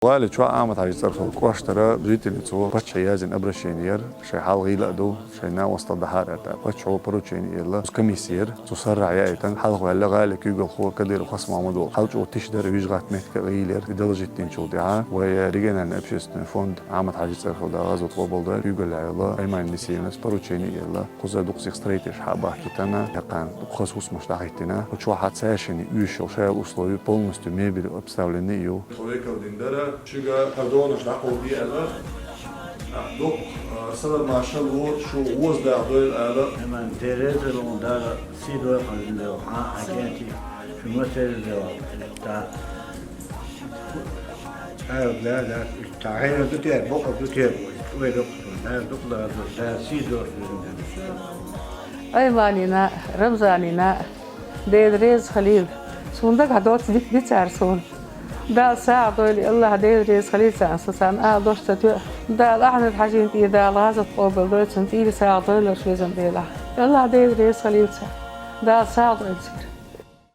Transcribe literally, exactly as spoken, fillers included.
ГӀалий чу Ахьмад-Хьажий цӀерагӀа кӀоштара жительница паччахьа яздина обращени яр, шоай хьал гӀийла а ду, шоай накъостал дахьа а аьлла. Паччахьо поручени елла, цу комиссе яр, цу саррахьа яийтан, хьалха ваьлла гӀалий куьйгалхо Кадыров Хасмохьмад волча. Хьал чӀогӀа тиша дар, вижа-гӀатта меттиг гӀийла яр, и дала життинчул тӀехьагӀа вай региональный общественный фонд Ахьмад-Хьажий цӀерагӀа дагӀазот къобалдой, куьйгаллехь йола Аймани Несиевнас поручени елла, кхуза дукха сиха строительш хьа а бахкийтина, хӀаьта дукха хоза хӀусамаш дӀахӀиттийна. Кху чу хьа цаьршинна уьйш йола шоайла услови полностью мебелью обставленный ю. Векал дина дара, шуьга хӀара догӀанаш дӀакховдае аьлла. Дукха, а, салам-маршал лу, шу гӀоздакъа дойла аьлла. Иман, Дела реза хилва хьуна, Дала сий дойла хьуна, хьа агенти, шу ма терза. Ай, да, да, цхьа хьерар ду те, бокъо ду те, вай дукха, да, дукха да, да, сий дойла хьуна. Айманина, Рамзанина, Дела реза хилийла. Суна дагахь доцу дика ди цара суна. Дала сагӀа дойла, АллахӀ Дела реза хилийла царна, со царна ала дош ца тоьа. Дала Ахьмад-Хьажин тӀера Дала гӀазот къобалдойла, цунна цӀийла сагӀа дойла уьш, везан Дела. АллахӀ Дела реза хилийла царна. Дала сагӀа дойла царна.